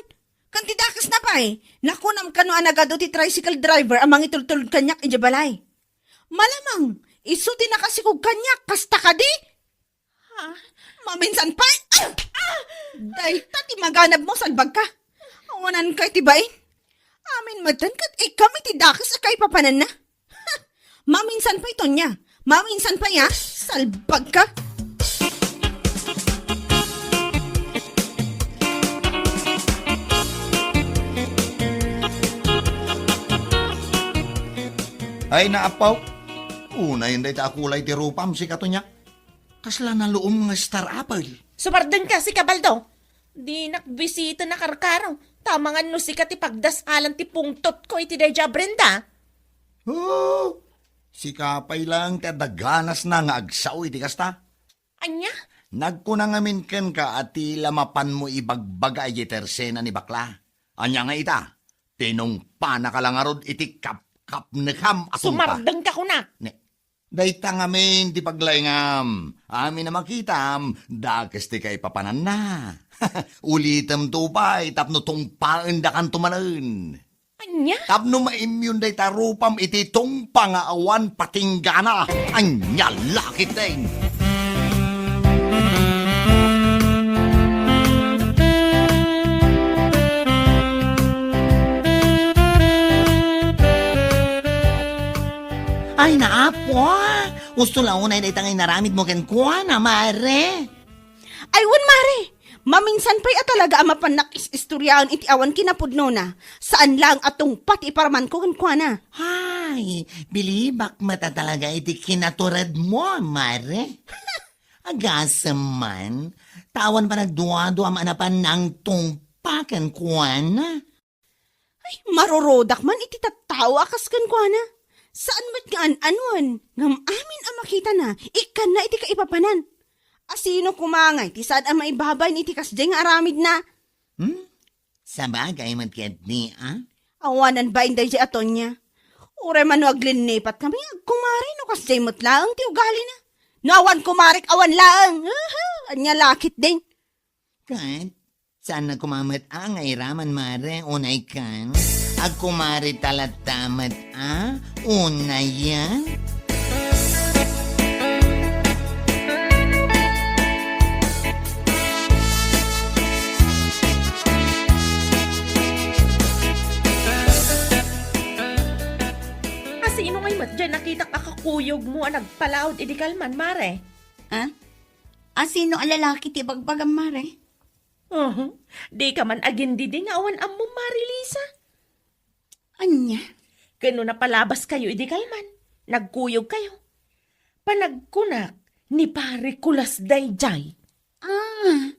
Ken ti dakesna pay, nakunam kano a nagadu ti tricycle driver a mangitultulod kaniak idiay balay. Malamang, isu ti nakasikog kaniak, kasta kadi? Ha? Maminsan pay, ah! Ah! Dayta ti maganabmo, salbagka. Awananka iti bain. Amin metten ket ikkam iti dakes a kaipapananna. Ha! Maminsan pay, Tonya. Maminsan pay, ha? Salbagka. Ay, naapaw. Unayen dayta a kulay ti rupam, sika, Tonya. Kasla naluom nga star apple. Sumardengka, sika, Baldo. Dinak bisiten a karkaro, ta amangan no sika ti pagdasalan ti pungtotko iti daydiay a Brenda. Oh, sika pay laeng ti adda ganasna nga agsao iti kasta. Ania? Nagkuna ngamin kenka a ti la mapanmo ibagbaga idiay tersena ni bakla. Ania nga ita? Tinungpanaka la ngarud iti kapkapnekam a tungpa. Sumardengka, kunak. Ne, Dayta ngamin ti paglaingam. Amin a makitam, dakes ti kaipapananna. Ulitemto pay tapno tungpaendakanto manen. Ania? Tapno maimyon dayta rupam iti tungpa nga awan patinggana. Ania la ketdin? Ay, naapo, a. Usto la unay dayta nga inaramidmo kenkuana, mare. Ay, wen, mare. Maminsan pay a talaga a mapannak is-istoriaen iti awan kinapudnona. Saan laeng a tungpa ti iparamanko kenkuana. Ay, bilibak met a talaga iti kinaturedmo, mare. Agasem man, ta awan panagduaduam a napan nang tungpa kenkuana. Ay, marurudak man iti tattao a kas kenkuana. Saan met nga an-anuan, ngem amin a makitana, ikkanna iti kaipapanan. Asino koma ngay ti saan a maibabain iti kasdiay nga aramidna? Hmm? Sabagay met ketdi, a? Awanan bain daydiay a Tonya. Uray man no aglinnipatkamin, agkumari no kasdiay met laeng ti ugalina. No awan kumarik, awan laeng. Aha, ania la ketdin? Ket, saan na koma met a nga iraman, mare, unay ken? Agkumari ta latta met a, unayen? Asino ngay met diay nakitak a kakuyogmo a nagpalaod idi kalman, mare? Ha? Asino a lalaki ti ibagbagam, mare? Uhu. Dika man agindidi nga awan ammom, Mare Lisa. Ania? Ken no napalabaskayo idi kalman, nagkuyogkayo. Panagkunak, ni Pare Kulas daydiay. Ah.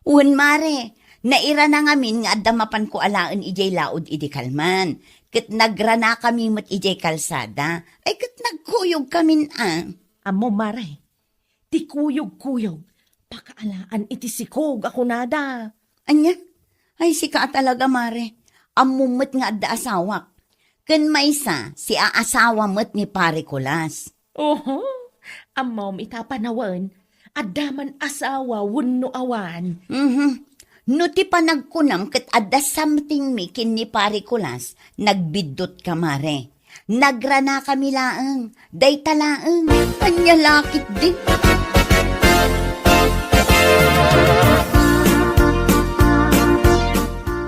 Wen, mare, nairana ngamin nga adda mapanko alaen idiay laod idi kalman. Ket nagranakami met idiay kalsada. Ay, ket nagkuyogkamin a. Ammom, mare, ti kuyog-kuyog, pakaalaan iti sikog a kunada. Ania? Ay, sika a talaga, mare. Ammom met nga adda asawak. Ken maysa, siaasawa met ni Pare Kulas. Oho, ammom ita a panawen, adda man asawa wenno awan. Mhm. No ti panagkunam ket adda something mi ken ni Pare Kulas, nagbiddutka, mare. Nagranakami laeng, dayta laeng. Ania la ketdi?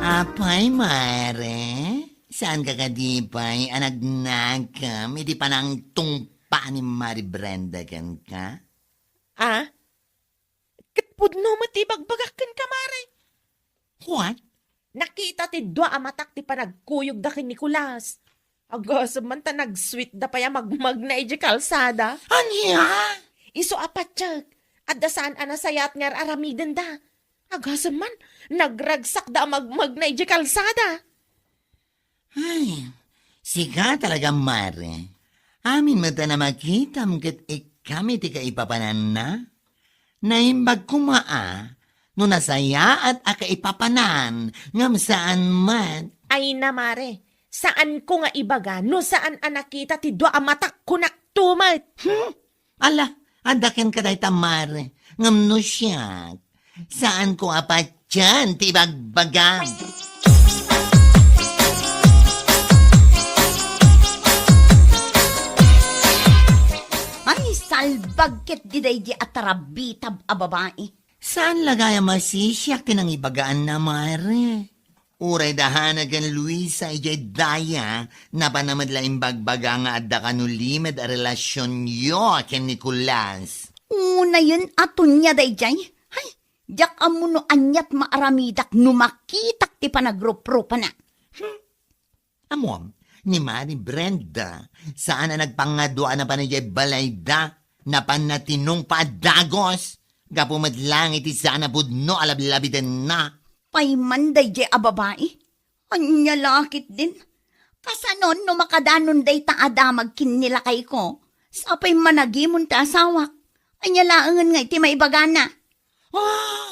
Apay, mare? Saanka kadi pay a nagnakam iti panangtungpa ni Mari Brenda kenka? Ah? Ket pudno met ti ibagbagak kenka, mare. What? Nakita ti dua a matak ti panagkuyogda ken Nicolas. Agasem man ta nagsweetda pay a magmagna idiay kalsada. Ania? Isu a patiek, adda saan a nasayaat nga ar-aramidenda. Agasem man, nagragsakda a magmagna idiay kalsada. Ay, sika talaga, mare. Amin met a namakitam ket ikkami ti kaipapananna. Naimbag koma a, no nasayaat a kaipapanan, ngem saan met. Ay na, mare, saanko nga ibaga no saan a nakita ti dua a matak, kunakto met. Hmm? Ala, adda kenka dayta, mare, ngem no siak, saanko a patien ti ibagbagam. Ay, salbag ketdi daydi a tarabitab a babai. Saan la gayam a sisiak ti nangibagaanna, mare? Uray da Hana ken Luisa idiay daya, napanna met la imbagbaga nga adda kano limed a relasionyo ken Nicolas. Unayen a tunia daydiay? Hay, diak ammo no aniat maaramidak no makitak ti panagruprupana. Hmm. Ammom, ni Mari Brenda, saan a nagpangadua a napan idiay balayda, napanna tinungpa a dagus, gapu met laeng iti saan a pudno a lablabidenna. Pay man daydiay a babai? Ania la ketdin? Kasanon no makadanon dayta a damag ken ni lakayko? Sapay managimon ti asawak. Ania laengen nga iti maibagana? Ah!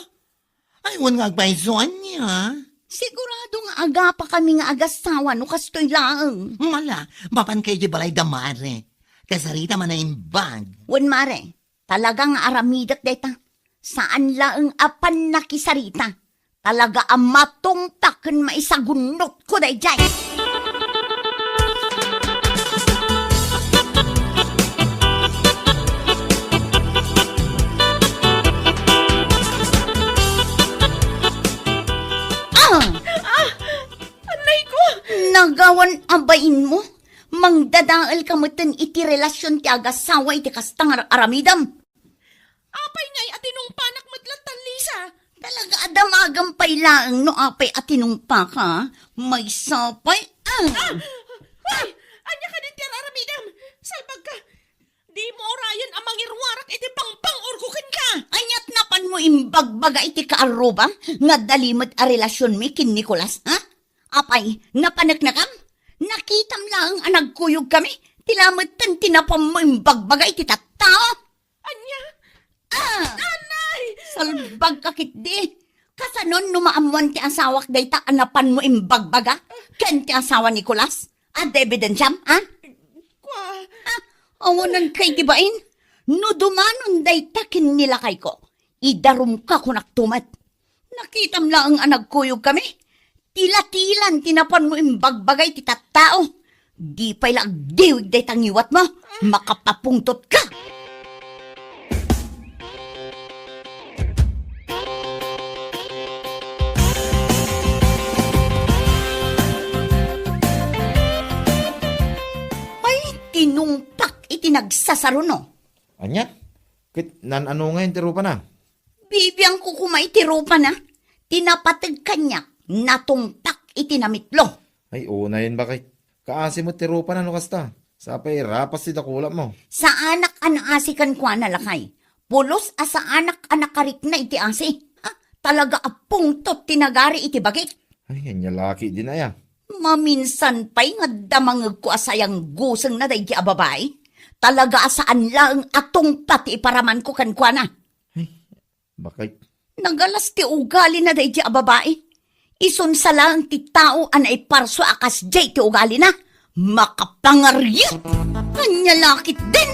Ay, wen nga agpayso, ania? Sigurado nga agapakami nga agasawa no kastoy laeng. Mala, mapanka idiay balayda, mare. Kasarita man a imbag. Wen, mare, talaga nga aramidek dayta. Saan laeng a pannakisarita. Talaga a matungpak ken maisagunnotko daydiay. Ah! Ah! Anay ko! Nagawan a bainmo? Mangdadaelka metten iti relasion ti agasawa iti kasta nga aramidem. Apay ngay a tinungpanak met latta, Lisa? Talaga a damagem pay laeng no apay a tinungpaka. Maysa pay, ah! Ah! Hoy! Ania kadin ti ar-aramidem? Salbagka! Dimo urayen a mangiruarak iti pangpang-urko kenka! Aniat napanmo imbagbaga iti kaarrubam nga adda limed a relasionmi ken Nicolas, ha? Apay, napaneknekam? Nakitam laeng a nagkuyogkami, ti lametten ti napanmo imbagbaga iti tattao. Ania? Ah! Anay! Salbagka ketdi. Kasanon no maammoan ti asawak dayta a napanmo imbagbaga ken ti asawa ni Nicolas? Adda ebidensiam, ha? Kua. Ah, awananka iti bain? No dumanon dayta ken ni lakayko, idarumka, kunakto met. Nakitam laeng a nagkuyogkami. Tila-tilan ti napanmo imbagbaga iti tattao. Di pay la agdiwig dayta ngiwatmo. Makapapungtotka. Ay, tinungpak iti nagsasaruno. Ania? Ket naan-ano ngay ti rupana? Bibiangko koma iti rupana. Ti napateg kaniak, natungpak iti namitlo. Ay, unayen, baket. Kaasi met ti rupana no kasta. Sapay rapas ti dakulapmo. Saanak a naasi kenkuana, lakay. Pulos a saanak a nakarikna iti asi. Ha? Talaga a pungtot ti nagari iti bagik. Ay, ania la ketdin aya? Maminsan pay nga damangegko a sayanggusengna daydi a babai. Talaga a saan laeng a tungpa ti iparamanko kenkuana. Ay, bakit? Nagalas ti ugalina daydi a babai. Isunsa laeng ti tao a naiparsua a kasdiay ti ugalina. Makapangariat! Ania la ketdin!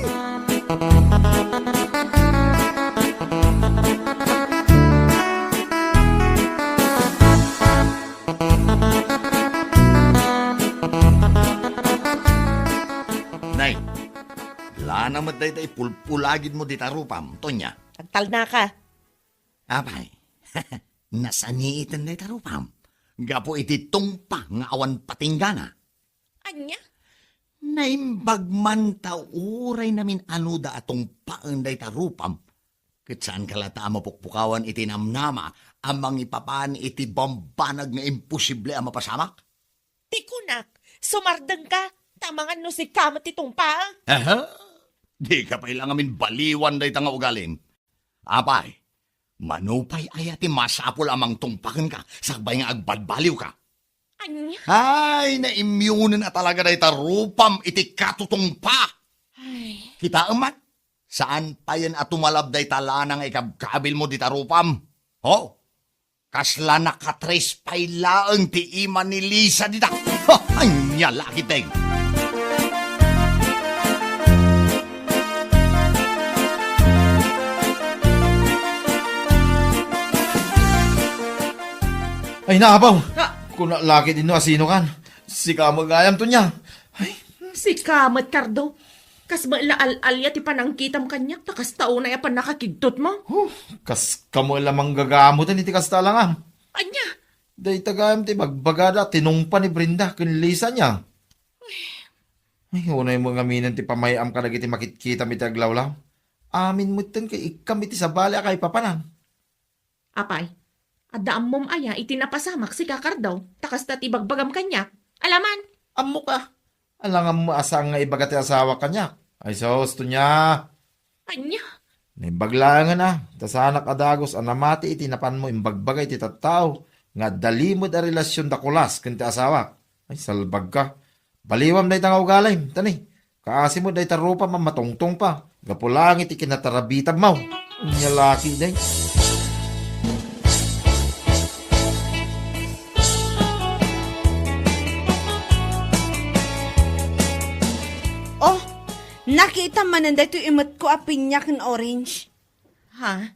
Nay, lana met dayta ipulpulagidmo dita rupam, Tonya. Agtalnaka. Apay, nasaniiten dayta rupam gapu iti tungpa nga awan patinggana. Ania? Naimbag man ta uray namin-anuda a tungpaen dayta rupam, ket saanka latta a mapukpukawan iti namnama a mangipapan iti bambanag nga imposible a mapasamak? Ti kunak, sumardengka, ta amangan no sika met ti tungpaek. Aha? Dika pay la ngamin baliwan dayta nga ugalim. Apay, mano pay aya ti masapul a mangtungpa kenka sakbay nga agbadbaliwka? Ania? Ay, naimyonen a talaga dayta rupam iti katutungpa. Ay. Kitaem man, saan payen a tumalab dayta lana nga ikabkabilmo dita rupam. Ho? Kasla nakatres pay laeng ti ima ni Lisa dita. Ha, ania la ketdin? Ay, naapaw! Ha? Kuna la ketdin no asinokan. Sika met gayam, Tonya. Ay. Sika met, Cardo. Kas met la al-alia ti panangkitam kaniak, ta kasta unay a pannakakigtotmo. Huh, kas kamo la manggagamoten iti kasta alangam. Ania? Dayta gayam ti bagbagada, tinungpa ni Brenda ken Lisa nia. Ay, unay mo ngaminen ti pamay-am kadagiti makitkitam iti aglawlaw. Amin metten ket ikkam iti sabali a kaipapanan. Apay, adda ammom aya iti napasamak, sika Cardo, ta kasta ti ibagbagam kaniak? Alaman. Ammok a. Alangan mo a saan nga ibaga ti asawak kaniak. Ay sus, Tonya. Ania? Naimbag laengen a, ta saanak a dagus a namati iti napanmo imbagbaga iti tattao nga adda limed a relasion da Kulas ken ti asawak. Ay, salbagka. Baliwam dayta nga ugalim, tani. Kaasi met dayta rupam a matungtungpa. Gapu laeng iti kinatarabitabmo. Ania la ketdin? Oh, nakitam manen daytoy imetko a pinya ken orange. Ha?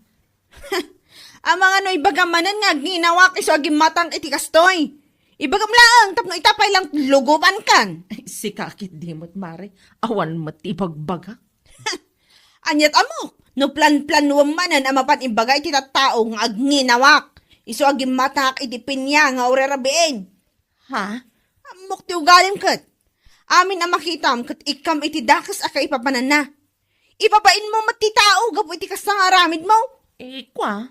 Amangan no ibagam manen nga agninawak isu a gimmatangak iti kastoy. Ibagam laeng tapno ita pay lang lugubankan. Ay, sika ketdi met, Mare. Awan met ti ibagbagak. Aniat ammok, no planplanuem manen a mapan imbaga iti tattao nga agninawak isu a gimmatangak iti pinya nga uray rabiin. Ha? Ammok ti ugalim ket. Amin a makitam ket ikkam iti dakes a kaipapananna. Ibabainmo met ti tao gapu iti kasta nga aramidmo. Eh, kua?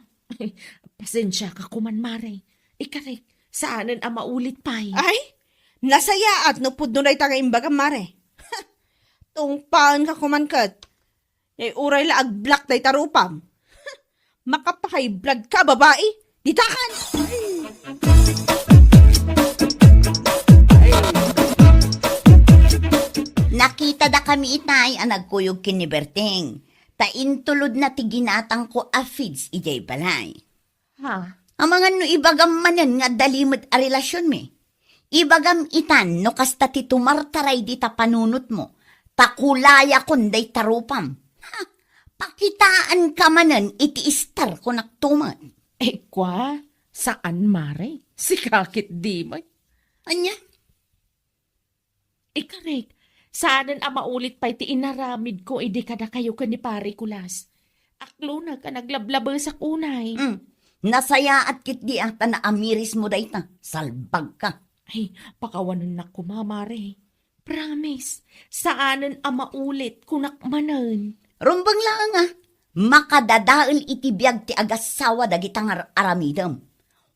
Pasensiaka koman, Mare. Ikarek, saanen a maulit pay. Ay, nasayaat no pudno dayta nga imbagam, Mare. Tungpaenka koman ket. Ay, uray la agblock dayta rupam. Makapakaiblad ka, babai! Ditakan! Nakitadakami itay a nagkuyog ken ni Berting, ta intulodna ti ginatangko a feeds idiay balay. Ha? Amangan no ibagam manen nga adda limed a relasionmi. Ibagam itan no kasta ti tumartaray dita panunotmo, ta kulayakon dayta rupam. Ha? Pakitaanka manen iti istar, kunak tumet. Eh, kua? Saan, Mare? Sika ketdi met. Ania? Ikarek, saanen a maulit pay ti inaramidko idi kadakayo ken ni Pare Kulas. Aklonek a naglablabesak unay. Hmm. Nasayaat ketdi a ta naamirismo dayta. Salbagka. Ay, pakawanennak koma, Mare. Promise, saanen a maulit, kunak manen. Rumbeng laeng a, makadadael iti biag ti agassawa dagita nga ar-aramidem.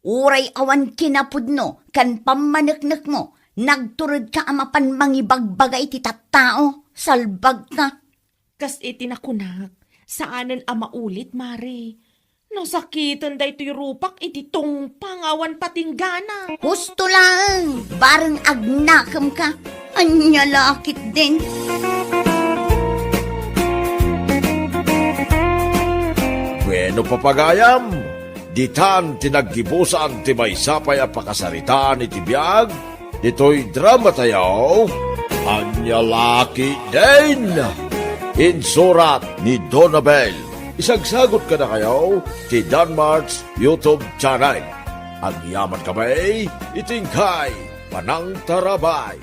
Uray awan kinapudno ken pammaneknekmo, nagturedka a mapan mangibagbaga iti tattao, salbagka. Kas iti nakunak, saanen a maulit, Mare. Nasakiten daytoy rupak iti tungpa nga awan patinggana. Husto laeng, bareng agnakemka. Ania la ketdin? Bueno, papagayam, ditan ti naggibusan ti maysa pay a pakasaritaan iti biag ditoy drama tayo, Ania la ketdin? Insurat ni Donabel. Isagsagot kadakayo ti Danmart's YouTube channel. Agyaman kami iti inkay panangtarabay.